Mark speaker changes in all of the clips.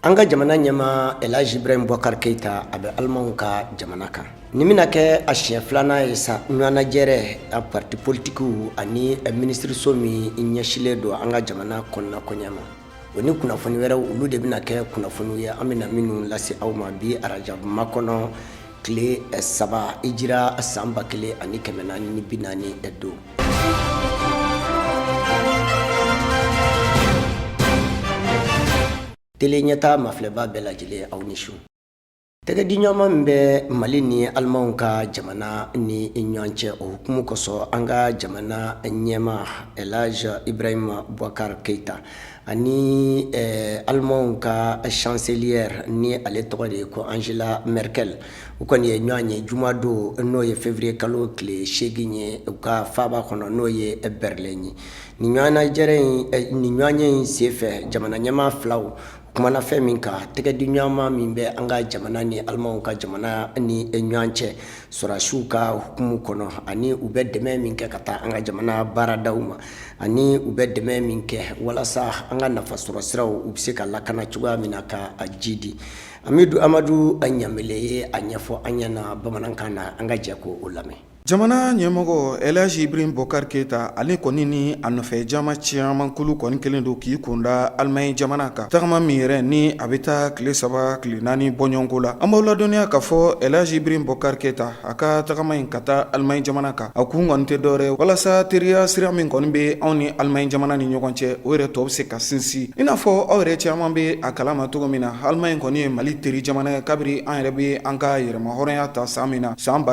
Speaker 1: An ka jamana ɲɛmaa Elhaji Ibrahim Boubacar Keita, a bɛ Alimanw ka jamana kan. Nin bɛna kɛ a siɲɛ filanan ye sa. Ɲɔgɔnnajɛrɛ a parti politikiw ani minisiriso min ɲɛsilen don an ka jamana kɔnɔna koɲɛ ma, o ni kunnafoni wɛrɛw, olu de bɛna kɛ kunnafoniw ye an bɛna minnu lase aw ma bi arajaba makɔnɔ, tile 3 hijira san 1440 don. Tele ɲɛta mafilɛba bɛɛ lajɛlen, aw ni su. Tɛgɛdiɲɔgɔnma min bɛ Mali ni Alimanw ka jamana ni ɲɔgɔn cɛ, o hukumu kosɔn, an ka jamana ɲɛmaa Elhaji Ibrahim Boubacar Keita ani Alimanw ka chancelière, ni ale tɔgɔ de ye ko Angela Merkel, u kɔni ye ɲɔgɔn ye jumadon, n'o ye février kalo tile 8 ye, u ka faaba kɔnɔ, n'o ye Berlin ye. Nin ɲɔgɔnye in senfɛ, jamana ɲɛmaa filaw kumana fɛn min kan, tɛgɛdiɲɔgɔnma min bɛ an ka jamana ni Alimanw ka jamana ni ɲɔgɔn cɛ sɔrɔdasiw ka hukumu kɔnɔ, ani u bɛ dɛmɛ min kɛ ka taa an ka jamana baaradaw ma, ani u bɛ dɛmɛ min kɛ walasa an ka nafasɔrɔ siraw u bɛ se ka lakana cogoya min na ka ji di. Amidu Amadu Ɲanbele ye a ɲɛfɔ an ɲɛna bamanankan na, an ka jɛ k'o lamɛn.
Speaker 2: Jamana ɲɛmɔgɔ Elhaji Ibrahim Boubacar Keita, ale kɔni ni a nɔfɛ jama caman kulu kɔni kɛlen don k'i kunda Alimaɲi jamana kan, tagama min yɛrɛ ni a bɛ taa tile 3 tile 4 bɔɲɔgɔnko la. An b'aw ladɔnniya k'a fɔ Elhaji Ibrahim Boubacar Keita, a ka tagama in ka taa Alimaɲi jamana kan, a kun kɔni tɛ dɔwɛrɛ walasa teriya sira min kɔni bɛ anw ni Alimaɲi jamana ni ɲɔgɔn cɛ, o yɛrɛ tɔ bɛ se ka sinsin. I n'a fɔ aw yɛrɛ caman bɛ a kalama cogo min na, Alimaɲi kɔni ye Mali teri jamana ye kabiri an yɛrɛ bɛ an ka yɛrɛmahɔrɔnya ta san min na, san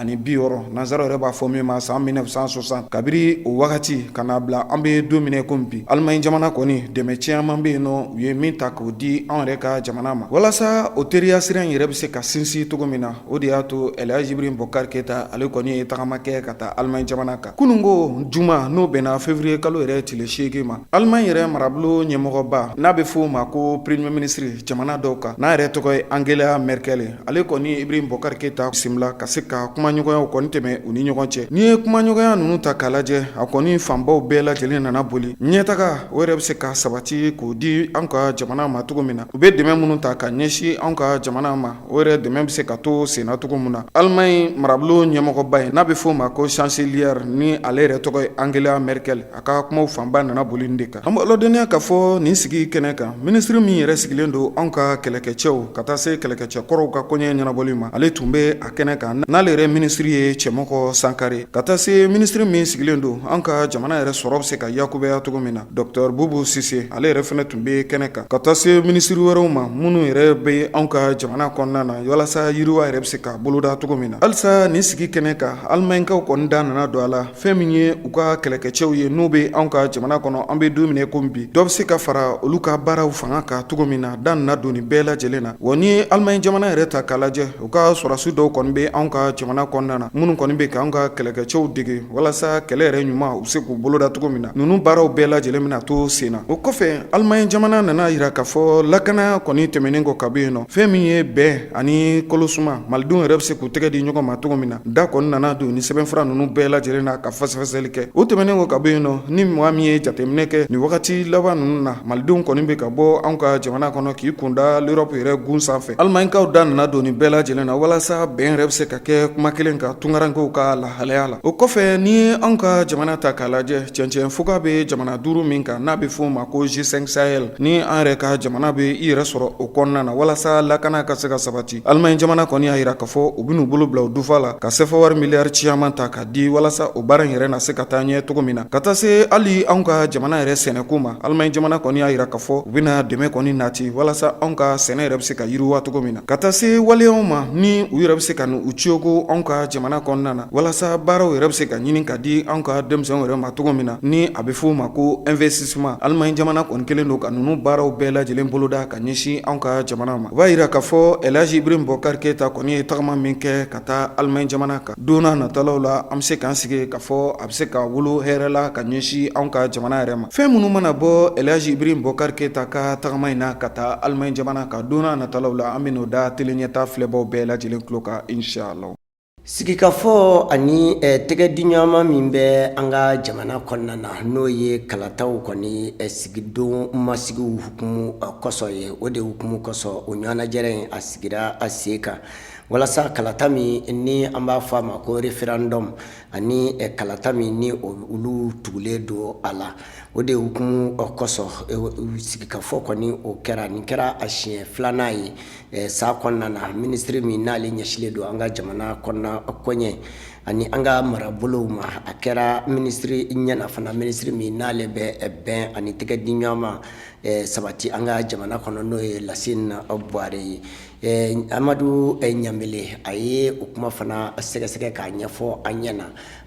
Speaker 2: 1960, nansaraw yɛrɛ b'a fɔ min ma san 1960. Kabiri o wagati ka n'a bila an bɛ don min komi bi, Alimaɲi jamana kɔni dɛmɛ caman bɛ yen nɔ u ye min ta k'o di anw yɛrɛ ka jamana ma, walasa o teriya sira in yɛrɛ bɛ se ka sinsin cogo min na. O de y'a to Elhaji Ibrahim Boubacar Keita, ale kɔni ye tagama kɛ ka taa Alimaɲi jamana kan kununko juma, n'o bɛnna février kalo yɛrɛ tile 8 ma. Alimaɲi yɛrɛ marabolo ɲɛmɔgɔba, n'a bɛ fɔ o ma ko premier ministre jamana dɔw kan, n'a yɛrɛ tɔgɔ ye Angela Merkel, ale kɔni Ibrahim Boubacar Keita bisimila ka se ka kumaɲɔgɔnyaw kɔni tɛmɛ u ni ɲɔgɔn cɛ. N'i ye kumaɲɔgɔnya ninnu ta k'a lajɛ, a kɔni fanbaw bɛɛ lajɛlen nana boli ɲɛtaga o yɛrɛ bɛ se ka sabati k'o di an ka jamana ma cogo min na, u bɛ dɛmɛ minnu ta ka ɲɛsin an ka jamana ma, o yɛrɛ dɛmɛ bɛ se ka to senna cogo min na. Alimaɲi marabolo ɲɛmɔgɔba in, n'a bɛ fɔ o ma ko chancelière, ni ale yɛrɛ tɔgɔ ye Angela Merkel, a ka kumaw fanba nana boli nin de kan. An b'aw ladɔnniya k'a fɔ nin sigi kɛnɛ kan, minisiri min yɛrɛ sigilen don anw ka kɛlɛkɛcɛw ka taa se kɛlɛkɛcɛkɔrɔw ka koɲɛ ɲɛnabɔli ma, ale tun bɛ a kɛnɛ kan, n'ale yɛrɛ minisiri ye Cɛmɔgɔ Sankare, ka taa se minisiri min sigilen don an ka jamana yɛrɛ sɔrɔ bɛ se ka yakubaya cogo min na, Docteur Bubu Sise, ale yɛrɛ fana tun bɛ kɛnɛ kan, ka taa se minisiri wɛrɛw ma minnu yɛrɛ bɛ anw ka jamana kɔnɔna na, walasa yiriwa yɛrɛ bɛ se ka boloda cogo min na. Halisa nin sigi kɛnɛ kan, Alimaɲikaw kɔni da nana don a la, fɛn min ye u ka kɛlɛkɛcɛw ye n'u bɛ anw ka jamana kɔnɔ, an bɛ don min komi bi, dɔ bɛ se ka fara olu ka baaraw fanga kan cogo min na. Da nana don nin bɛɛ lajɛlen na. Wa ni ye Alimaɲi jamana yɛrɛ ta k'a lajɛ, u ka sɔrɔdasi dɔw kɔni bɛ anw ka jamana kɔnɔna na, minnu kɔni bɛ k'an ka kɛlɛkɛcɛw dege walasa kɛlɛ yɛrɛ ɲuman u bɛ se k'u boloda cogo min na. Ninnu baaraw bɛɛ lajɛlen bɛna to sen na. O kɔfɛ, Alimaɲi jamana nana jira k'a fɔ lakana kɔni tɛmɛnen kɔ ka bɔ yen nɔ, fɛn min ye bɛn ani kolosuma, malidenw yɛrɛ bɛ se k'u tɛgɛ di ɲɔgɔn ma cogo min na, da kɔni nana don ni sɛbɛnfura ninnu bɛɛ lajɛlen na ka fɛsɛfɛsɛli kɛ. O tɛmɛnen kɔ ka bɔ yen nɔ, ni maa min ye jateminɛ kɛ nin wagati laban ninnu na, malidenw kɔni bɛ ka bɔ anw ka jamana kɔnɔ k'i kunda l'Europe yɛrɛ gun sanfɛ. Alimaɲikaw da nana don nin bɛɛ lajɛlen na walasa bɛn yɛrɛ bɛ se ka kɛ kuma kelen kan tunkarankew ka lahalaya la. O kɔfɛ, n'i ye anw ka jamana ta k'a lajɛ, cɛncɛn fuga bɛ jamana duuru min kan, n'a bɛ f'o ma ko G5 Sahel, ni an yɛrɛ ka jamana bɛ i yɛrɛ sɔrɔ o kɔnɔna na, walasa lakana ka se ka sabati, Alimaɲi jamana kɔni y'a jira k'a fɔ u bɛn'u bolo bila u dufa la ka sefa wari miliyari caman ta ka di walasa o baara in yɛrɛ na se ka taa ɲɛ cogo min na, ka taa se hali anw ka jamana yɛrɛ sɛnɛko ma. Alimaɲi jamana kɔni y'a jira k'a fɔ u bɛna dɛmɛ kɔni nati walasa anw ka sɛnɛ yɛrɛ bɛ se ka yiriwa cogo min na, ka taa se waleyaw ma ni u yɛrɛ bɛ se ka u cogo anw ka jamana kɔnɔna na, walasa baaraw yɛrɛ bɛ se ka ɲini ka di anw ka denmisɛnw yɛrɛ ma cogo min na, ni a bɛ f'o ma ko investissement. Alimaɲi jamana kɔni kɛlen don ka ninnu baaraw bɛɛ lajɛlen boloda ka ɲɛsin anw ka jamana ma. O b'a jira k'a fɔ Elhaji Ibrahim Boubacar Keita kɔni ye tagama min kɛ ka taa Alimaɲi jamana kan, don n'a natalaw la an bɛ se k'an sigi k'a fɔ a bɛ se ka wolo hɛrɛ la ka ɲɛsin anw ka jamana yɛrɛ ma. Fɛn minnu mana bɔ Elhaji Ibrahim Boubacar Keita ka tagama in na ka taa Alimaɲi jamana kan, don n'a natalaw la an bɛn'o da tele ɲɛta filɛbaw bɛɛ lajɛlen tulo kan, inshallah.
Speaker 1: Sigikafɔ ani tɛgɛdiɲɔgɔnma min bɛ an ka jamana kɔnɔna na, n'o ye kalataw kɔni sigidon masigiw hukumu kosɔn ye, o de hukumu kosɔn o ɲɔgɔnnajɛrɛ in a sigira a sen kan walasa kalata min ni an b'a fɔ a ma ko référendum ani kalata min ni olu tugulen don a la, o de hukumu kosɔn sigikafɔ kɔni o kɛra. Nin kɛra a siɲɛ filanan ye san kɔnɔna na. Minisiri min n'ale ɲɛsilen don an ka jamana kɔnɔna koɲɛ ani an ka marabolow ma, a kɛra minisiri ɲɛna fana, minisiri min n'ale bɛ bɛn ani tɛgɛdiɲɔgɔnma sabati an ka jamana kɔnɔ, n'o ye Lasine Buware ye. Amadu Ɲanbele, a ye o kuma fana sɛgɛsɛgɛ k'a ɲɛfɔ an ɲɛna.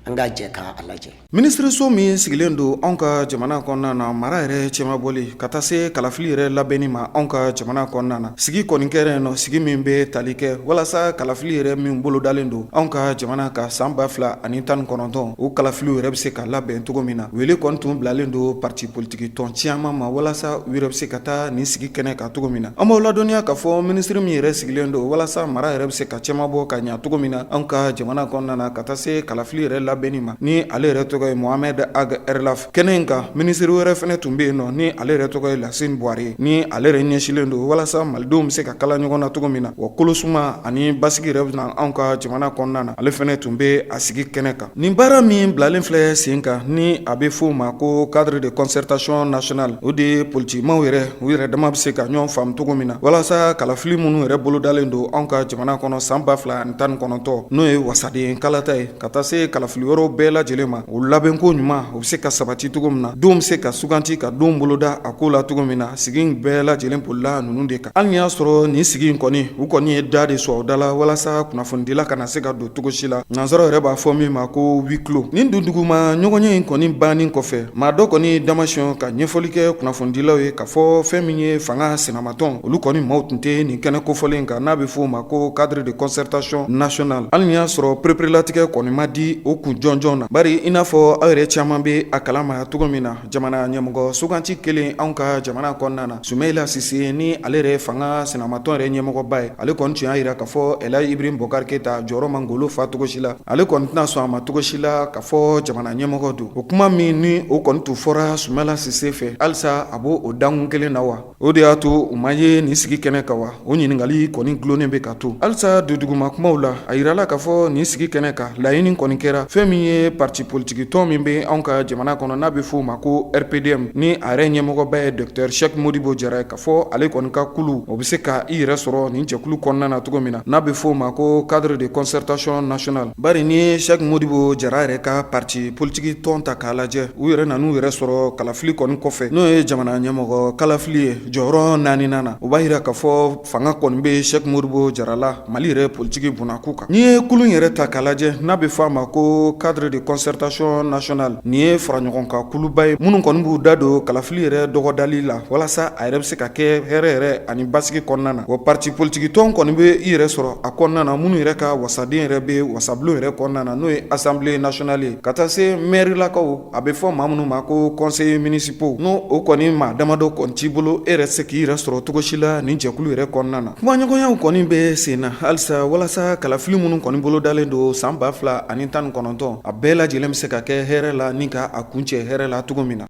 Speaker 1: An ka jɛ k'a lajɛ.
Speaker 2: Minisiriso min sigilen don anw ka jamana kɔnɔna na, mara yɛrɛ cɛmabɔli ka taa se kalafili yɛrɛ labɛnni ma anw ka jamana kɔnɔna na, sigi kɔni kɛra yen nɔ, sigi min bɛ tali kɛ walasa kalafili yɛrɛ min bolodalen don anw ka jamana kan san 2019, o kalafiliw yɛrɛ bɛ se ka labɛn cogo min na. Wele kɔni tun bilalen don parti politiki tɔn caman ma walasa u yɛrɛ bɛ se ka taa nin sigi kɛnɛ kan cogo min na. An b'aw ladɔnniya k'a fɔ minisiri min yɛrɛ sigilen don walasa mara yɛrɛ bɛ se ka cɛmabɔ ka ɲa cogo min na anw ka jamana kɔnɔna na, ka taa se kalafili yɛrɛ labɛnni ma, ni ale yɛrɛ tɔgɔ ye Mohamed Ag Erlaf. Kɛnɛ in kan, minisiri wɛrɛ fɛnɛ tun bɛ yen nɔ, ni ale yɛrɛ tɔgɔ ye Lasine Buware, ni ale yɛrɛ ɲɛsilen don walasa malidenw bɛ se ka kala ɲɔgɔn na cogo min na, wa kolosuma ani basigi yɛrɛ bɛ na anw ka jamana kɔnɔna na, ale fɛnɛ tun bɛ a sigi kɛnɛ kan. Nin baara min bilalen filɛ sen kan, ni a bɛ f'o ma ko cadre de concertation nationale, o de ye politikimaw yɛrɛ, u yɛrɛ dama bɛ se ka ɲɔgɔn faamu cogo min na walasa kalafili minnu yɛrɛ bolodalen don anw ka jamana kɔnɔ san 2019, n'o ye wasaden kalata ye, ka taa se kalafili wɛrɛw bɛɛ lajɛlen ma, o labɛnko ɲuman o bɛ se ka sabati cogo min na, donw bɛ se ka suganti ka donw boloda a ko la cogo min na. Sigi in bɛɛ lajɛlen bolila ninnu de kan. Hali n'i y'a sɔrɔ nin sigi in kɔni, u kɔni ye da de sɔgɔ da la walasa kunnafonidila kana se ka don cogo si la, nansaraw yɛrɛ b'a fɔ min ma ko huis clos. Nin dunduguma ɲɔgɔnye in kɔni bannen kɔfɛ, maa dɔ kɔni damasiyɔn ka ɲɛfɔli kɛ kunnafonidilaw ye k'a fɔ fɛn min ye fanga sinamatɔn, olu kɔni maaw tun tɛ nin kɛnɛ kofɔlen kan, n'a bɛ f'o ma ko cadre de concertation nationale, hali n'i y'a sɔrɔ pereperelatigɛ kɔni ma di o kun jɔnjɔn na. Bari i n'a fɔ aw yɛrɛ caman bɛ a kalama cogo min na, jamana ɲɛmɔgɔ suganti kelen anw ka jamana kɔnɔna na, Sumayila Sise, ni ale yɛrɛ fanga sinamatɔn yɛrɛ ɲɛmɔgɔba ye, ale kɔni tun y'a jira k'a fɔ Elaji Ibrahim Bɔkari Keyita jɔyɔrɔ man golo fa cogo si la, ale kɔni tɛna sɔn a ma cogo si la k'a fɔ jamana ɲɛmɔgɔ don. O kuma min ni o kɔni tun fɔra Sumayila Sise fɛ, halisa a b'o o dankun kelen na wa? O de y'a to u ma ye nin sigi kɛnɛ kan wa? O ɲininkali kɔni dulonnen bɛ ka to halisa duguma kumaw la. A yirala k'a fɔ nin sigi kɛnɛ kan, laɲini kɔni kɛra fɛn min ye parti politiki tɔn min bɛ anw ka jamana kɔnɔ, n'a bɛ f'o ma ko RPDM, ni a yɛrɛ ɲɛmɔgɔba ye docteur Cheick Modibo Jara ye, k'a fɔ ale kɔni ka kulu, o bɛ se ka i yɛrɛ sɔrɔ nin jɛkulu kɔnɔna na cogo min na, n'a bɛ f'o ma ko cadre de concertation nationale. Bari n'i ye Cheick Modibo Jara yɛrɛ ka parti politiki tɔn ta k'a lajɛ, u yɛrɛ nan'u yɛrɛ sɔrɔ kalafili kɔni kɔfɛ, n'o ye jamana ɲɛmɔgɔ kalafili ye, jɔyɔrɔ naaninan na. O b'a yira k'a fɔ fanga kɔni bɛ Cheick Modibo Jara la Mali yɛrɛ politiki bunakun kan. N'i ye kulu yɛrɛ ta k'a lajɛ, n'a bɛ fɔ a ma ko cadre de concertation nationale, nin ye faraɲɔgɔnkan kuluba ye minnu kɔni b'u da don kalafili yɛrɛ dɔgɔdali la walasa a yɛrɛ bɛ se ka kɛ hɛrɛ yɛrɛ ani basigi kɔnɔna na. Wa parti politiki tɔn kɔni bɛ i yɛrɛ sɔrɔ a kɔnɔna na, minnu yɛrɛ ka wasaden yɛrɛ bɛ wasabulon yɛrɛ kɔnɔna na, n'o ye assemblée nationale ye, ka taa se mɛrilakaw, a bɛ fɔ maa minnu ma ko conseillers municipaux, n'o o kɔni maa damadɔ kɔni t'i bolo, e yɛrɛ se k'i yɛrɛ sɔrɔ cogo si la nin jɛkulu yɛrɛ kɔnɔna na. Kumaɲɔgɔnyaw kɔni bɛ sen na halisa walasa kalafili minnu kɔni bolodalen don san 2019, a bɛɛ lajɛlen bɛ se ka kɛ hɛrɛ la ni ka a kuncɛ hɛrɛ la cogo min na.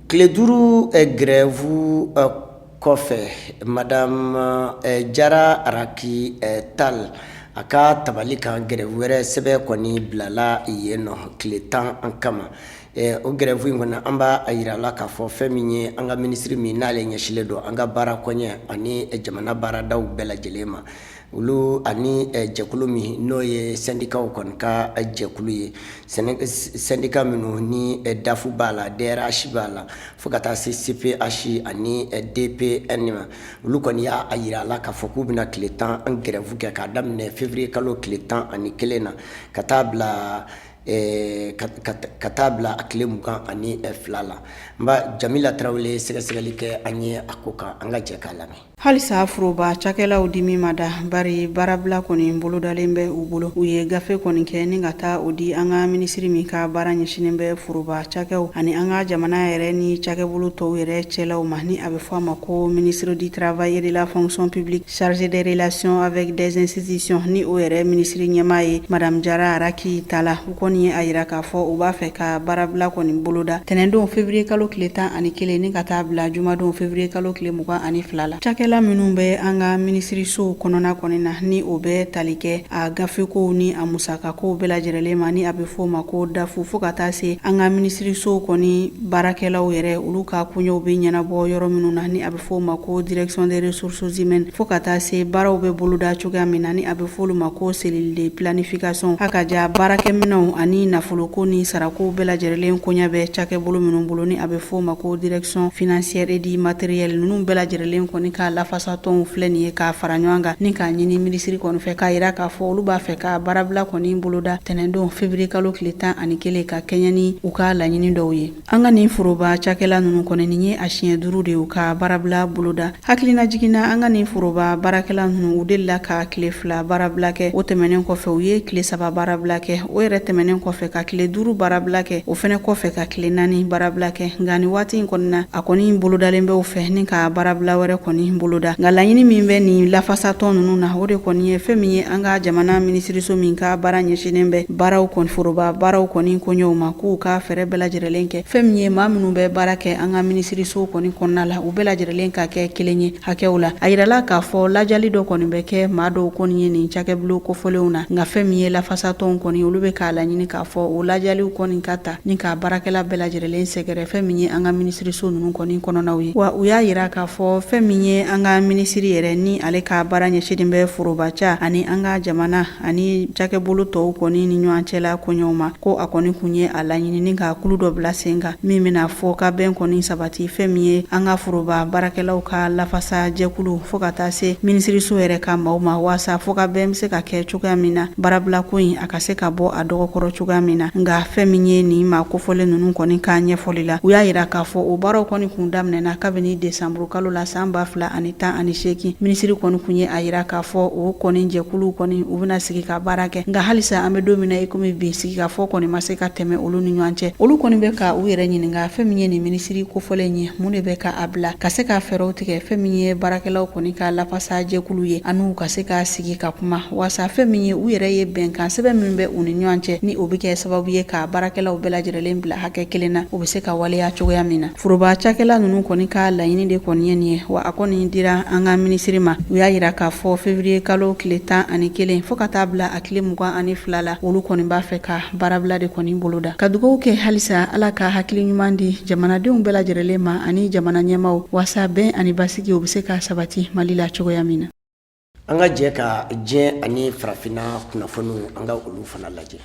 Speaker 1: Tile 5 grève kɔfɛ, madame Jara Araki Tal, a ka tabali kan, grève wɛrɛ sɛbɛn kɔni bilala yen nɔ tile 10 kama. O grève in kɔnɔ, an b'a jira la k'a fɔ fɛn min ye an ka minisiri min n'ale ɲɛsilen don an ka baara koɲɛ ani jamana baaradaw bɛɛ lajɛlen ma, olu ani jɛkulu min n'o ye sɛndikaw kɔni ka jɛkulu ye, sɛndika minnu ni DAF b'a la, DRH b'a la, fo ka taa se CPH ani DPN ma, olu kɔni y'a jira la k'a fɔ k'u bɛna tile 10 grève kɛ k'a daminɛ février kalo tile 11 na ka taa bila ka taa bila a tile 22 la. N ba Jamila Tarawele sɛgɛsɛgɛli kɛ an ye a ko kan, an ka jɛ k'a lamɛn.
Speaker 3: Halisa foroba cakɛlaw dimi ma da, bari baarabila kɔni bolodalen bɛ u bolo. U ye gafe kɔni kɛ ni ka taa o di an ka minisiri min ka baara ɲɛsinnen bɛ foroba cakɛw ani an ka jamana yɛrɛ ni cakɛbolo tɔw yɛrɛ cɛlaw ma, ni a bɛ fɔ a ma ko ministre du travail et de la fonction publique chargé des relations avec des institutions, ni o yɛrɛ minisiri ɲɛmaa ye madame Jara Araki Tala. U kɔni ye a yira k'a fɔ u b'a fɛ ka baarabila kɔni boloda tɛnɛndon février kalo tile 11 ni ka taa bila jumadon février kalo tile 22 la. Cakɛla minnu bɛ an ka minisirisow kɔnɔna kɔni na, ni o bɛ tali kɛ a gafekow ni a musakakow bɛɛ lajɛrɛlen ma, ni a bɛ fɔ o ma ko DAF, fo ka taa se an ka minisirisow kɔni baarakɛlaw yɛrɛ, olu ka koɲɛw bɛ ɲɛnabɔ yɔrɔ minnu na, ni a bɛ fɔ o ma ko direction des ressources humaines, fo ka taa se baaraw bɛ boloda cogoya min na, ni a bɛ fɔ olu ma ko cellule de planification, a ka ja baarakɛminɛnw ani nafoloko ni sarakow bɛɛ lajɛrɛlen koɲɛ bɛ cakɛbolo minnu bolo, ni a bɛ fɔ o ma ko direction financière et du matériel. Ninnu bɛɛ lajɛrɛlen kɔni ka lafasatɔnw filɛ nin ye k'a fara ɲɔgɔn kan ni k'a ɲini minisiri kɔni fɛ, k'a yira k'a fɔ olu b'a fɛ ka baarabila kɔni boloda tɛnɛndon février kalo tile 11 ka kɛɲɛ ni u ka laɲini dɔw ye. An ka nin foroba cakɛla ninnu kɔni, nin ye a siɲɛ 5 de ye u ka baarabila boloda. Hakilina jiginna, an ka nin foroba baarakɛla ninnu, u delila ka tile 2 baarabila kɛ. O tɛmɛnen kɔfɛ, u ye tile 3 baarabila kɛ. O yɛrɛ tɛmɛnen kɔfɛ, ka tile 5 baarabila kɛ. O fɛnɛ kɔfɛ, ka tile 4 baarabila kɛ. Nka nin waati in kɔni na, a kɔni bolodalen bɛ u fɛ ni ka baarabila wɛrɛ kɔni boloda. Nka laɲini min bɛ nin lafasatɔn ninnu na, o de kɔni ye fɛn min ye an ka jamana minisiriso min ka baara ɲɛsinnen bɛ baaraw kɔni, foroba baaraw kɔni koɲɛw ma, k'u ka fɛɛrɛ bɛɛ lajɛrɛlen kɛ fɛn min ye maa minnu bɛ baara kɛ an ka minisirisow kɔni kɔnɔna la, u bɛɛ lajɛrɛlen ka kɛ kelen ye hakɛw la. A yirala k'a fɔ lajali dɔ kɔni bɛ kɛ maa dɔw kɔni ye nin cakɛbolo kofɔlenw na. Nka fɛn min ye lafasatɔnw kɔni, olu bɛ k'a laɲini k'a fɔ o lajaliw kɔni ka ta ni ka baarakɛla bɛɛ lajɛrɛlen sɛgɛrɛ fɛn min ye an ka minisiriso ninnu kɔni kɔnɔnaw ye. Wa u y'a yira k'a fɔ fɛn min ye an ka minisiri yɛrɛ, ni ale ka baara ɲɛsinnen bɛ forobaca ani an ka jamana ani cakɛbolo tɔw kɔni ni ɲɔgɔn cɛla koɲɛw ma, ko a kɔni kun ye a laɲini ni ka kulu dɔ bila sen kan min bɛna fɔ ka bɛn kɔni sabati fɛn min ye an ka foroba baarakɛlaw ka lafasa jɛkulu fo ka taa se minisiriso yɛrɛ ka maaw ma, waasa fo ka bɛn bɛ se ka kɛ cogoya min na, baarabila ko in a ka se ka bɔ a dɔgɔkɔrɔ cogoya min na. Nka fɛn min ye nin maa kofɔlen ninnu kɔni ka ɲɛfɔli la, u y'a yira k'a fɔ o baaraw kɔni kun daminɛna kabini desanburu kalo la san 2018. Minisiri kɔni kun ye a yira k'a fɔ o kɔni jɛkuluw kɔni, u bɛna sigi ka baara kɛ. Nka halisa an bɛ don min na i komi bi, sigikafɔ kɔni ma se ka tɛmɛ olu ni ɲɔgɔn cɛ. Olu kɔni bɛ ka u yɛrɛ ɲininka fɛn min ye nin minisiri kofɔlen ye, mun de bɛ ka a bila ka se ka fɛɛrɛw tigɛ fɛn min ye baarakɛlaw kɔni ka lafasa jɛkulu ye, an'u ka se ka sigi ka kuma, waasa fɛn min ye u yɛrɛ ye bɛnkan sɛbɛn min bɛ u ni ɲɔgɔn cɛ, ni o bɛ kɛ sababu ye ka baarakɛlaw bɛɛ lajɛrɛlen bila hakɛ kelen na, o bɛ se ka waleya cogoya min na. Foroba cakɛla ninnu kɔni ka laɲini de kɔni ye nin ye, wa a kɔni dira an ka minisiri ma. U y'a yira k'a fɔ février kalo tile 11 fo ka taa bila a tile 22 la, olu kɔni b'a fɛ ka baarabila de kɔni boloda. Ka dugawu kɛ halisa Ala ka hakili ɲuman di jamanadenw bɛɛ lajɛrɛlen ma ani jamana ɲɛmaaw, waasa bɛn ani basigi o bɛ se ka sabati Mali la cogoya min na.
Speaker 1: An ka jɛ ka diɲɛ ani farafinna kunnafoniw, an ka olu fana lajɛ.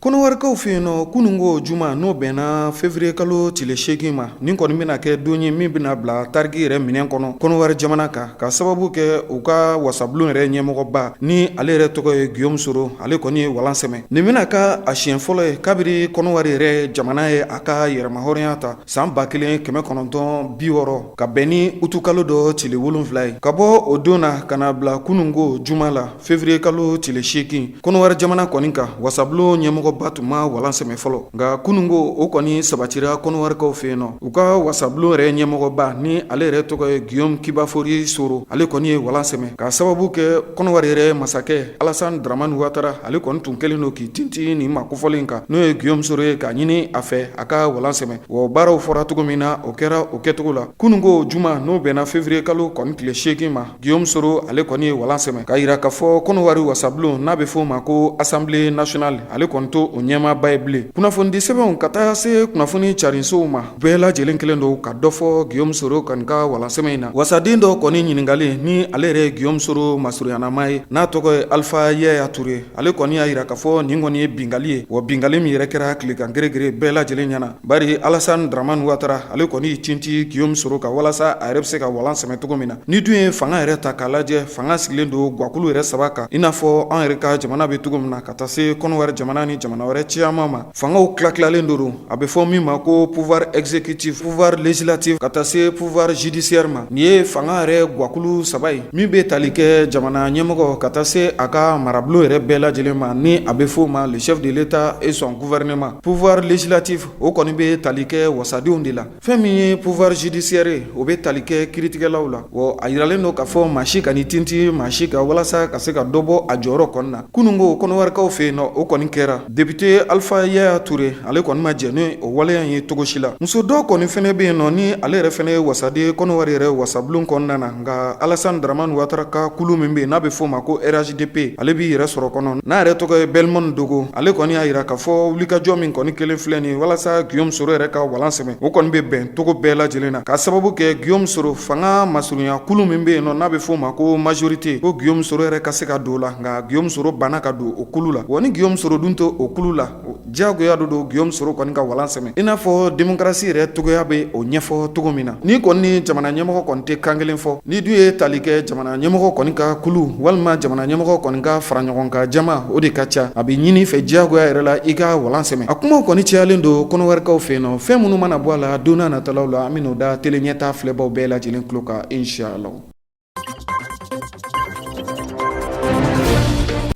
Speaker 2: Kɔnɔwarikaw fɛ yen nɔ, kununko juma, n'o bɛnna février kalo tile 8 ma, nin kɔni bɛna kɛ don ye min bɛna bila tariki yɛrɛ minɛn kɔnɔ Kɔnɔwari jamana kan, ka sababu kɛ u ka wasabulon yɛrɛ ɲɛmɔgɔba, ni ale yɛrɛ tɔgɔ ye Guillaume Soro, ale kɔni ye walan sɛmɛ. Nin bɛna kɛ a siɲɛ fɔlɔ ye kabiri Kɔnɔwari yɛrɛ jamana ye a ka yɛrɛmahɔrɔnya ta san 1960, ka bɛn ni utukalo dɔ tile 7 ye. Ka bɔ o don na ka na bila kununko juma la, février kalo tile 8, Kɔnɔwari jamana kɔni kan, wasabulon ɲɛmɔgɔba tun ma walan sɛmɛ fɔlɔ. Nka kununko o kɔni sabatira Kɔnɔwarikaw fɛ yen nɔ. U ka wasabulon yɛrɛ ɲɛmɔgɔba, ni ale yɛrɛ tɔgɔ ye Guillaume Kigbafori Soro, ale kɔni ye walan sɛmɛ ka sababu kɛ Kɔnɔwari yɛrɛ masakɛ Alassane Dramane Ouattara, ale kɔni tun kɛlen don k'i tintin nin maa kofɔlen kan, n'o ye Guillaume Soro ye, k'a ɲini a fɛ a ka walan sɛmɛ. Wa baaraw fɔra cogo min na, o kɛra o kɛcogo la. Kununko juma, n'o bɛnna février kalo kɔni tile 8 ma, Guillaume Soro ale kɔni ye walan sɛmɛ k'a yira k'a fɔ Kɔnɔwari wasabulon, n'a bɛ f'o ma ko Assemblée nationale, ale kɔni t'o ɲɛmaaba ye bilen. Kunnafonidi sɛbɛnw ka taa se kunnafoni carinsow ma, bɛɛ lajɛlen kɛlen don ka dɔ fɔ Guillaume Soro kɔni ka walan sɛmɛ in na. Wasaden dɔ kɔni ɲininkalen, ni ale yɛrɛ ye Guillaume Soro masurunyanama ye, n'a tɔgɔ ye Alpha Yaya Touré, ale kɔni y'a yira k'a fɔ nin kɔni ye bingali ye, wa bingali min yɛrɛ kɛra tilegan geregere bɛɛ lajɛlen ɲɛna, bari Alassane Dramane Ouattara ale kɔni y'i tintin Guillaume Soro kan walasa a yɛrɛ bɛ se ka walan sɛmɛ cogo min na. Ni dun ye fanga yɛrɛ ta k'a lajɛ, fanga sigilen don gwakulu yɛrɛ saba kan, i n'a fɔ an yɛrɛ ka jamana bɛ cogo min na, ka taa se Kɔnɔwari jamana ni jamana wɛrɛ. wɛrɛ caman ma. Fangaw tilatilalen don, a bɛ fɔ min ma ko pouvoir exécutif, pouvoir législatif, ka taa se pouvoir judiciaire ma. Nin ye fanga yɛrɛ gwakulu saba ye min bɛ tali kɛ jamana ɲɛmɔgɔ ka taa se a ka marabolo yɛrɛ bɛɛ lajɛlen ma, ni a bɛ fɔ o ma le chef de l'État et son gouvernement. Pouvoir législatif, o kɔni bɛ tali kɛ wasadenw de la. Fɛn min ye pouvoir judiciaire ye, o bɛ tali kɛ kiiritigɛlaw la. Wa a yiralen don k'a fɔ maa si kan'i tintin maa si kan walasa ka se ka dɔ bɔ a jɔyɔrɔ kɔni na. Kununko Kɔnɔwarikaw fɛ yen nɔ, o kɔni kɛra. Député Alpha Yaya Touré, ale kɔni ma jɛn ni o waleya ye cogo si la. Muso dɔ kɔni fɛnɛ bɛ yen nɔ, ni ale yɛrɛ fɛnɛ ye wasaden Kɔnɔwari yɛrɛ wasabulon kɔnɔna na, nka Alassane Dramane Ouattara ka kulu min bɛ yen n'a bɛ f'o ma ko RHDP, ale b'i yɛrɛ sɔrɔ kɔnɔ, n'a yɛrɛ tɔgɔ ye Belmont Dogo. Ale kɔni y'a yira k'a fɔ wulikajɔ min kɔni kelen filɛ nin ye walasa Guillaume Soro yɛrɛ ka walan sɛmɛ, o kɔni bɛ bɛn cogo bɛɛ lajɛlen na, k'a sababu kɛ Guillaume Soro fanga masurunya kulu min bɛ yen nɔ n'a bɛ f'o ma ko majorité, ko Guillaume Soro yɛrɛ ka se ka don o la. Nka Guillaume Soro banna ka don o kulu la. Wa ni Guillaume Soro dun tɛ o kulu la, diyagoya do don Guillaume Soro kɔni ka walan sɛmɛ, i n'a fɔ démocratie yɛrɛ cogoya bɛ o ɲɛfɔ cogo min na. Ni kɔni ni jamana ɲɛmɔgɔ kɔni tɛ kan kelen fɔ, ni dun ye tali kɛ jamana ɲɛmɔgɔ kɔni ka kulu walima jamana ɲɛmɔgɔ kɔni ka fara ɲɔgɔn kan jama, o de ka ca, a bɛ ɲini fɛ diyagoya yɛrɛ la i ka walan sɛmɛ. A kumaw kɔni cayalen don Kɔnɔwarikaw fɛ yen nɔ. Fɛn minnu mana bɔ a la don n'a nataw la, an bɛn'o da télé ɲɛta filɛbaw bɛɛ lajɛlen tulo kan, inshallah.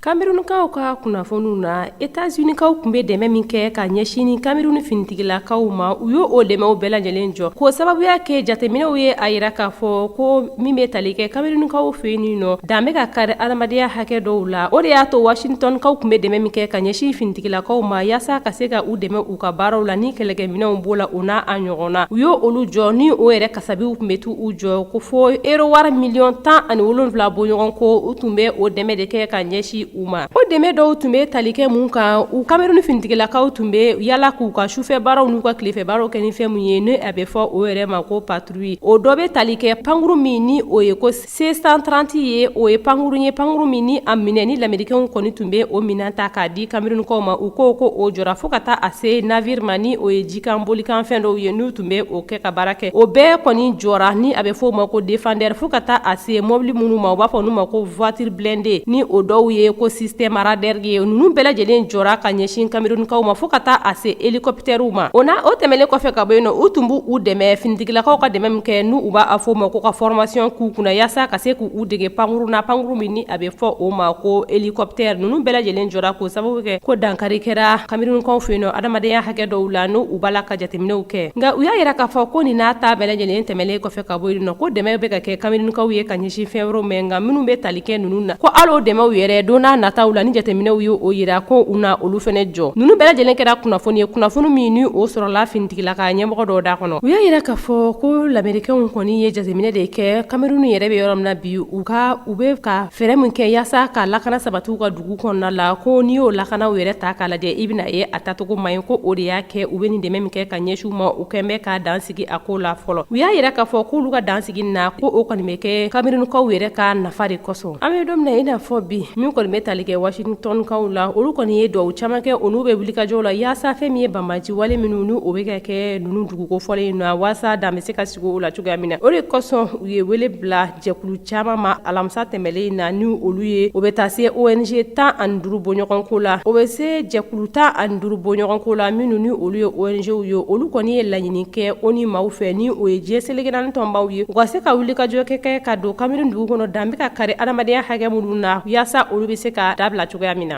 Speaker 4: Kamerunkaw ka kunnafoniw na, Etats-Unis-kaw tun bɛ dɛmɛ min kɛ ka ɲɛsin ni Kamerun finitigilakaw ma, u y'o o dɛmɛw bɛɛ lajɛlen jɔ, k'o sababuya kɛ jateminɛw ye a yira k'a fɔ ko min bɛ tali kɛ Kamerunkaw fɛ yen nɔ, dan bɛ ka kari adamadenya hakɛ dɔw la. O de y'a to Washingtonkaw tun bɛ dɛmɛ min kɛ ka ɲɛsin finitigilakaw ma yaasa ka se ka u dɛmɛ u ka baaraw la, ni kɛlɛkɛminɛnw b'o la, o n'a a ɲɔgɔn na, u y'o olu jɔ. Ni o yɛrɛ kasabiw tun bɛ t'u jɔ ko fo euro wari miliyɔn 17 bɔɲɔgɔn ko u tun bɛ o dɛmɛ de kɛ ka ɲɛsin u ma. O dɛmɛ dɔw tun bɛ tali kɛ mun kan? U Kamerun finitigilakaw tun bɛ yala k'u ka sufɛ baaraw n'u ka tilefɛ baaraw kɛ ni fɛn min ye, ni a bɛ fɔ o yɛrɛ ma ko patrouille. O dɔ bɛ tali kɛ pankuru min ni o ye ko C-130 ye. O ye pankurun ye, pankurun min ni a minɛ ni lamerikɛnw kɔni tun bɛ o minɛn ta k'a di Kamerunkaw ma. U ko ko o jɔra, fo ka taa a se navire ma, ni o ye jikan bolikan fɛn dɔw ye, n'u tun bɛ o kɛ ka baara kɛ, o bɛɛ kɔni jɔra, ni a bɛ fɔ o ma ko Defender, fo ka taa a se mɔbili minnu ma, u b'a fɔ n'u ma ko voiture blindée, ni o dɔw ye ko système radar ye. Ninnu bɛɛ lajɛlen jɔra ka ɲɛsin Kamerunkaw ma, fo ka taa a se hélicoptère ma. O na o tɛmɛnen kɔfɛ ka bɔ yen nɔ, u tun b'u dɛmɛ finitigilakaw ka dɛmɛ min kɛ, n'u u b'a fɔ o ma ko ka formation k'u kunna yaasa ka se k'u dege pankurun na, pankurun min ni a bɛ fɔ o ma ko hélicoptère. Ninnu bɛɛ lajɛlen jɔra k'o sababu kɛ ko dankari kɛra Kamerunkaw fɛ yen nɔ adamadenya hakɛ dɔw la, n'u u b'a la ka jateminɛw kɛ. Nka u y'a yira k'a fɔ ko nin n'a ta bɛɛ lajɛlen tɛmɛnen kɔfɛ ka bɔ yen nɔ, ko dɛmɛ bɛ ka kɛ Kamerunkaw ye ka ɲɛsin fɛn wɛrɛw ma, nka minnu bɛ tali kɛ ninnu na, ko hali o dɛmɛw yɛrɛ, don n'a nataw la, ni jateminɛw ye o yira ko u na olu fana jɔ. Ninnu bɛɛ lajɛlen kɛra kunnafoni ye, kunnafoni min ni o sɔrɔla finitigilaka ɲɛmɔgɔ dɔw da kɔnɔ. U y'a yira k'a fɔ ko lamerikɛnw kɔni ye jateminɛ de kɛ Kamerun yɛrɛ bɛ yɔrɔ min na bi, u ka u bɛ ka fɛɛrɛ min kɛ yaasa ka lakana sabati u ka dugu kɔnɔna la, ko n'i y'o lakanaw yɛrɛ ta k'a lajɛ, i bɛna ye a tacogo man ɲi, ko o de y'a kɛ u bɛ nin dɛmɛ min kɛ ka ɲɛsin u ma, u kɛn bɛ ka dan sigi a ko la fɔlɔ. U y'a yira k'a fɔ k'olu ka dansigi na, ko o kɔni bɛ kɛ Kamerunkaw yɛrɛ ka nafa de kosɔn. An bɛ don min na i n'a fɔ bi, min kɔni bɛ tali kɛ Washingtonkaw la, olu kɔni ye dugawu caman kɛ, olu bɛ wulikajɔw la yaasa fɛn min ye banbaanci wale minnu ni o bɛ ka kɛ ninnu dugu kofɔlen in na, waasa dan bɛ se ka sigi o la cogoya min na. O de kosɔn u ye wele bila jɛkulu caman ma alamisa tɛmɛlen in na, ni olu ye o bɛ taa se ONG 15 bɔɲɔgɔnko la. O bɛ se jɛkulu 15 bɔɲɔgɔnko la minnu ni olu ye ONGw ye. Olu kɔni ye laɲini kɛ ONU maaw fɛ, ni o ye diɲɛ seleke naani tɔnbaw ye, u ka se ka wulikajɔ kɛ ka don Kamerun dugu kɔnɔ, dan bɛ ka kari adamadenya hakɛ minnu na, yaasa olu bɛ se ka dabila cogoya min na.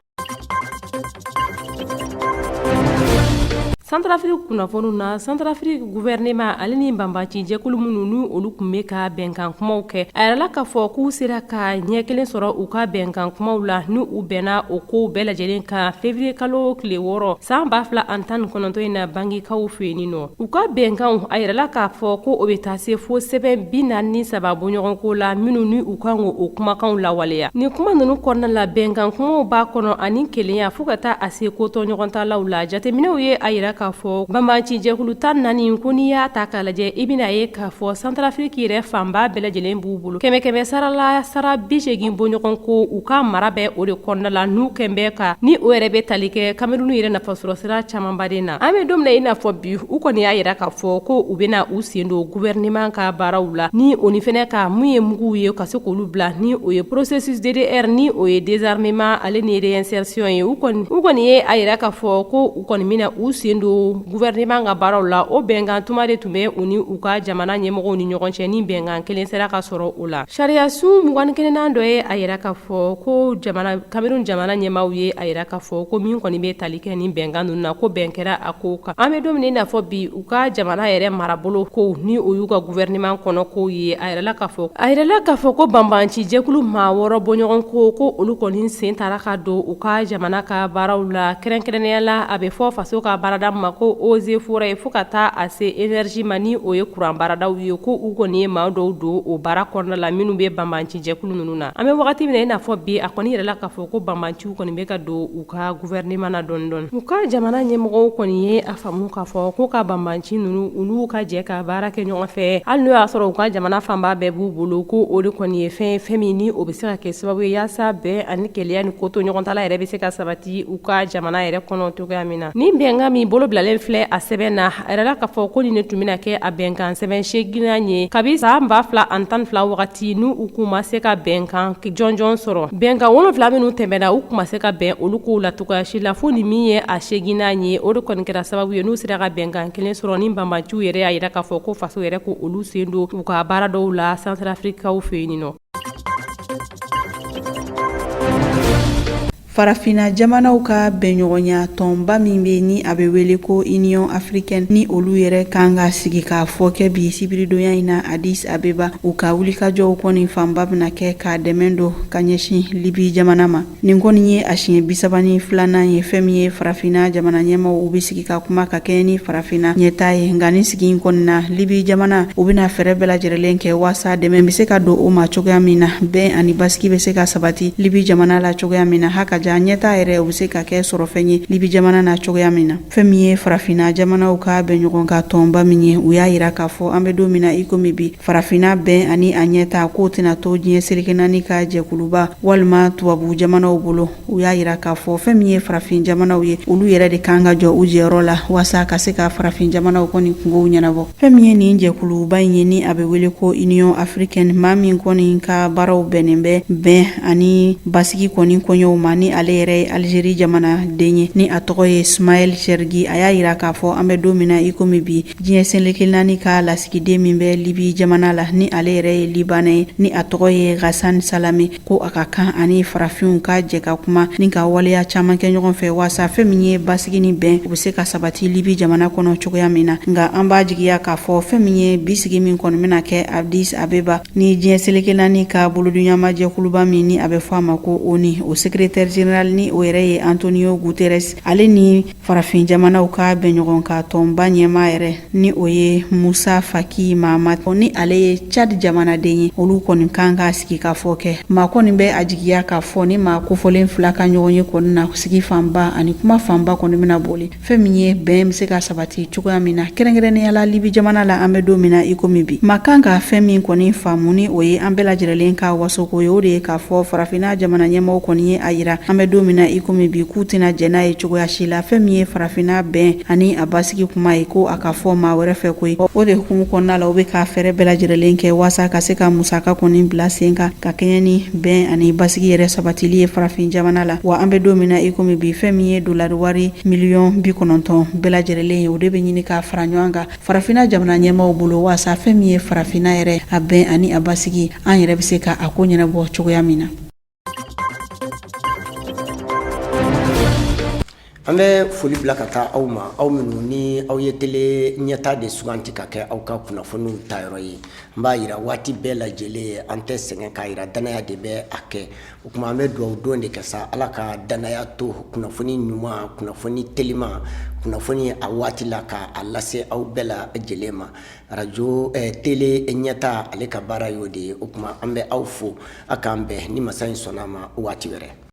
Speaker 4: Santarafiriki kunnafoniw na, Santarafiriki gouvernement ale ni banbaanci jɛkulu minnu ni olu tun bɛ ka bɛnkan kumaw kɛ, a yirala k'a fɔ k'u sera ka ɲɛ kelen sɔrɔ u ka bɛnkan kumaw la, ni u bɛnna o kow bɛɛ lajɛlen kan février kalo tile 6 san 2019 in na Bangikaw fɛ yen nɔ. U ka bɛnkanw, a yirala k'a fɔ ko o bɛ taa se fo sɛbɛn 43 bɔɲɔgɔnko la minnu ni u kan k'o kumakanw lawaleya. Nin kuma ninnu kɔnɔna la, bɛnkan kumaw b'a kɔnɔ ani kelenya fo ka taa a se ko tɔɲɔgɔntalaw la. Jateminɛw ye a yira k'a fɔ banbanci jɛkulu 14, ko n'i y'a ta k'a lajɛ, i bɛna ye k'a fɔ Santarafiriki yɛrɛ fanba bɛɛ lajɛlen b'u bolo, kɛmɛ kɛmɛ sara la, sara 80 bɔɲɔgɔn ko u ka mara bɛ o de kɔnɔna la, n'u kɛn bɛ ka ni o yɛrɛ bɛ tali kɛ Kamerun yɛrɛ nafasɔrɔsira camanba de na. An bɛ don min na i n'a fɔ bi, u kɔni y'a yira k'a fɔ ko u bɛna u sen don gouvernement ka baaraw la, ni o ni fɛnɛ ka mun ye muguw ye ka se k'olu bila, ni o ye processus DDR, ni o ye désarmement ale ni réinsertion ye. U kɔni ye a yira k'a fɔ ko u kɔni bɛna u sen don gouvernement ka baaraw la. O bɛnkan tuma de tun bɛ u ni u ka jamana ɲɛmɔgɔw ni ɲɔgɔn cɛ, ni bɛnkan kelen sera ka sɔrɔ o la. Sariyasun 21nan dɔ ye a yira k'a fɔ ko Cameroun jamana ɲɛmaaw ye a yira k'a fɔ ko min kɔni bɛ tali kɛ ni bɛnkan ninnu na, ko bɛn kɛra a ko kan. An bɛ don min na i n'a fɔ bi, u ka jamana yɛrɛ marabolo kow, ni o y'u ka gouvernement kɔnɔ kow ye, a yirala k'a fɔ ko banbanci jɛkulu maa 6 bɔɲɔgɔn ko olu kɔni sen taara ka don u ka jamana ka baaraw la, kɛrɛnkɛrɛnnenya la a bɛ fɔ faso ka baarada ma ko eaux et forêts, fo ka taa a se énergie ma, ni o ye kuran baaradaw ye, ko u kɔni ye maa dɔw don o baara kɔnɔna la minnu bɛ banbanci jɛkulu ninnu na. An bɛ wagati min na i n'a fɔ bi, a kɔni yirala k'a fɔ ko banbanciw kɔni bɛ ka don u ka gouvernement na dɔɔni dɔɔni. U ka jamana ɲɛmɔgɔw kɔni ye a faamu k'a fɔ ko ka banbanci ninnu, olu ka jɛ ka baara kɛ ɲɔgɔn fɛ, hali n'o y'a sɔrɔ u ka jamana fanba bɛɛ b'u bolo, ko o de kɔni ye fɛn ye, fɛn min ni o bɛ se ka kɛ sababu ye yaasa bɛn ani kelenya ni ko to ɲɔgɔn ta la yɛrɛ bɛ se ka sabati u ka jamana yɛrɛ kɔnɔ cogoya min na. Ni bɛnkan min bolo bilalen filɛ a sɛbɛn na, a yirala k'a fɔ ko nin de tun bɛna kɛ a bɛnkan sɛbɛn seeginnan ye kabi san 2012 wagati, n'u u kun ma se ka bɛnkan jɔnjɔn sɔrɔ. Bɛnkan 7 minnu tɛmɛna, u kun ma se ka bɛn olu kow la cogoya si la, fo ni min ye a seeginnan ye, o de kɔni kɛra sababu ye n'u sera ka bɛnkan kelen sɔrɔ, ni banbanciw yɛrɛ y'a yira k'a fɔ ko faso yɛrɛ ko olu sen don u ka baara dɔw la Santarafirikaw fɛ yen nɔ.
Speaker 3: Farafinna jamanaw ka bɛnɲɔgɔnya tɔnba min bɛ ni a bɛ wele ko Union africaine, ni olu yɛrɛ kan ka sigi k'a fɔ kɛ bi sibiridonya in na Addis Abeba, u ka wulikajɔw kɔni fanba bɛna kɛ ka dɛmɛ don ka ɲɛsin Libi jamana ma. Nin kɔni ye a siɲɛ 32nan ye, fɛn min ye farafinna jamana ɲɛmaaw u bɛ sigi ka kuma ka kɛɲɛ ni farafinna ɲɛtaa ye. Nka nin sigi in kɔni na, Libi jamana, u bɛna fɛɛrɛ bɛɛ lajɛrɛlen kɛ waasa dɛmɛ bɛ se ka don o ma cogoya min na, bɛn ani basigi bɛ se ka sabati Libi jamana la cogoya min na, haka ja ɲɛtaa yɛrɛ o bɛ se ka kɛ sɔrɔfɛn ye Libi jamana na cogoya min na. Fɛn min ye farafinna jamanaw ka bɛnɲɔgɔn ka tɔnba min ye, u y'a yira k'a fɔ an bɛ don min na i komi bi, farafinna bɛn ani a ɲɛtaa k'o tɛna to diɲɛ seleke naani ka jɛkuluba walima tubabu jamanaw bolo. U y'a yira k'a fɔ fɛn min ye farafin jamanaw ye, olu yɛrɛ de kan ka jɔ u jɔyɔrɔ la waasa ka se ka farafin jamanaw kɔni kungow ɲɛnabɔ. Fɛn min ye nin jɛkuluba in ye, ni a bɛ wele ko Union africaine, maa min kɔni ka baaraw bɛnnen bɛ bɛn ani basigi kɔni koɲɛw ma, ni ale yɛrɛ ye Algérie jamanaden ye, ni a tɔgɔ ye Smaïl Chergui, a y'a yira k'a fɔ an bɛ don min na i komi bi, diɲɛ seleke naani ka lasigiden min bɛ Libi jamana la, ni ale yɛrɛ ye Libanais ye, ni a tɔgɔ ye Ghassan Salame, ko a ka kan ani farafinw ka jɛ ka kuma ni ka waleya caman kɛ ɲɔgɔn fɛ waasa fɛn min ye basigi ni bɛn, u bɛ se ka sabati Libi jamana kɔnɔ cogoya min na. Nka an b'a jigiya k'a fɔ fɛn min ye bi sigi min kɔni bɛna kɛ Addis Abeba ni diɲɛ seleke naani ka bolodiɲɔgɔnma jɛkuluba min ni a bɛ fɔ a ma ko ONU, o secrétaire général ni o yɛrɛ ye Antonio Guterres, ale ni farafin jamanaw ka bɛnɲɔgɔn ka tɔnba ɲɛmaa yɛrɛ ni o ye Musa Faki Mahamat, ni ale ye Tchad jamanaden ye, olu kɔni kan ka sigi ka fɔ kɛ. Maa kɔni bɛ a jigiya k'a fɔ ni maa kofɔlen fila ka ɲɔgɔn ye kɔni na, sigi fanba ani kuma fanba kɔni bɛna boli fɛn min ye bɛn bɛ se ka sabati cogoya min na, kɛrɛnkɛrɛnnenya la Libi jamana la an bɛ don min na i komi bi. Maa kan ka fɛn min kɔni faamu, ni o ye an bɛɛ lajɛrɛlen ka wasoko ye, o de ye k'a fɔ farafinna jamana ɲɛmaaw kɔni ye a yira an bɛ don min na i komi bi k'u tɛna jɛn n'a ye cogoya si la, fɛn min ye farafinna bɛn ani a basigi kuma ye, ko a ka fɔ maa wɛrɛ fɛ koyi. O de hukumu kɔnɔna la, u bɛ ka fɛɛrɛ bɛɛ lajɛrɛlen kɛ waasa ka se ka musaka kɔni bila sen kan ka kɛɲɛ ni bɛn ani basigi yɛrɛ sabatili ye farafin jamana la. Wa an bɛ don min na i komi bi, fɛn min ye dolari wari miliyɔn 90 bɛɛ lajɛrɛlen ye, o de bɛ ɲini ka fara ɲɔgɔn kan farafinna jamana ɲɛmaaw bolo waasa fɛn min ye farafinna yɛrɛ a bɛn ani a basigi, an yɛrɛ bɛ se ka a ko ɲɛnabɔ cogoya min na.
Speaker 1: An bɛ foli bila ka taa aw ma, aw minnu ni aw ye tele ɲɛta de suganti ka kɛ aw ka kunnafoniw tayɔrɔ ye. N b'a yira waati bɛɛ lajɛlen, an tɛ sɛgɛn k'a yira, dannaya de bɛ a kɛ. O tuma an bɛ dugawu don de kɛ sa, Ala ka dannaya to kunnafoni ɲuman, kunnafoni teliman, kunnafoni a waati la ka a lase aw bɛɛ lajɛlen ma. Arajo tele ɲɛta, ale ka baara y'o de ye. O tuma an bɛ aw fo, a k'an bɛn ni masa in sɔnna a ma waati wɛrɛ.